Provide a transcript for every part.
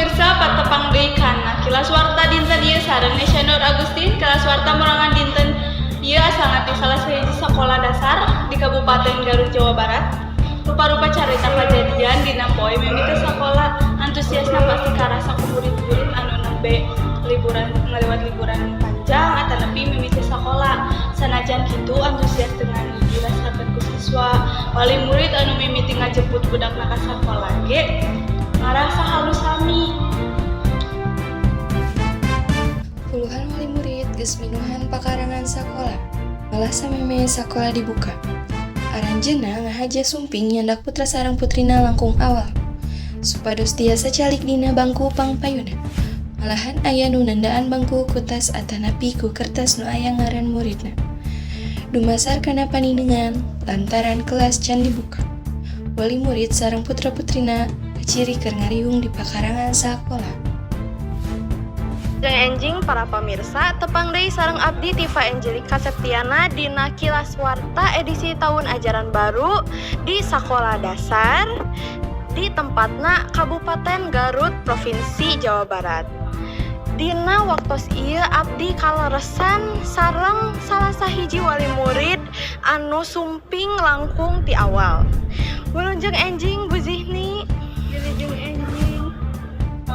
Pamirsa, patepang deui kana Kilas Warta dinten ieu sareng Nesya Nur Agustin. Kilas Warta murangan dinten ieu asalna ti salah sahiji sakola dasar di Kabupaten Garut, Jawa Barat. Rupa-rupa carita kajadian dina poe mimiti sakola, antusiasna pasti karasa ku murid-murid anu nembe liburan, ngalewat liburan panjang atanapi mimiti sakola. Sanajan kitu, antusias teu ngan dirasakeun ku siswa. Wali murid anu mimiti ngajemput budakna ka sakola ge ngarasa halu sami. Puluhan wali murid geus minuhan pakarangan sakola. Malah samemeh sakola dibuka. Aranjeunna ngahaja sumping nyandak putra sareng putrina langkung awal, supados tiasa calik dina bangku pangpayuna. Malahan aya nu nandaan bangku ku tas atanapi ku kertas nu aya ngaran muridna. Dumasar kana paninengan lantaran kelas can dibuka. Wali murid sareng putra-putrina kaciri keur ngariung di pakarangan sakola. Wilujeng enjing, para pamirsa, tepang deui sareng abdi Tifa Angelika Septiana dina Kilas Warta edisi tahun ajaran baru di Sekolah Dasar di tempatna Kabupaten Garut, Provinsi Jawa Barat. Dina waktos ieu abdi kaleresan sareng salah sahiji wali murid anu sumping langkung ti awal. Wilujeng enjing, Bu Zihni. Wilujeng enjing.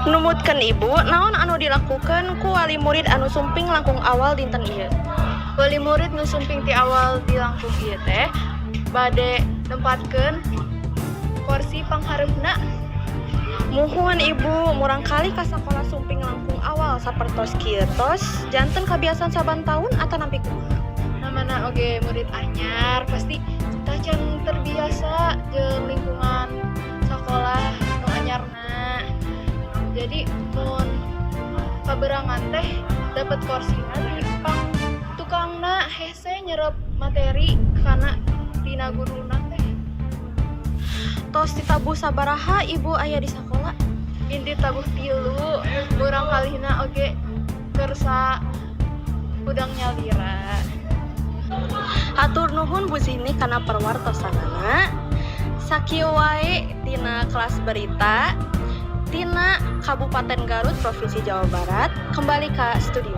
Numutkeun Ibu, naon anu dilakukan ku wali murid anu sumping langkung awal dinten ieu? Wali murid nu sumping ti awal di langkung ieu teh bade nempatkeun kursi panghareupna. Muhun, Ibu, murangkalih ka sakola sumping langkung awal sapertos kieu tos janten kabiasaan saban tahun atanapi kumaha? Namana oge murid anyar, pasti tacan terbiasa jeung lingkungan sekolah nu anyarna. Jadi mun kaberangan teh dapat korsina di pang tukangna, hese nyerep materi kana tina guruna teh. Tos ditabuh sabaraha Ibu aya di sakola? Inti tabuh 3, murangkalihna oge kersa hudang nyalira. Hatur nuhun, Bu Zihni, kana perwartosanana. Sakieu wae tina kelas berita tina Kabupaten Garut, Provinsi Jawa Barat. Kembali ke studio.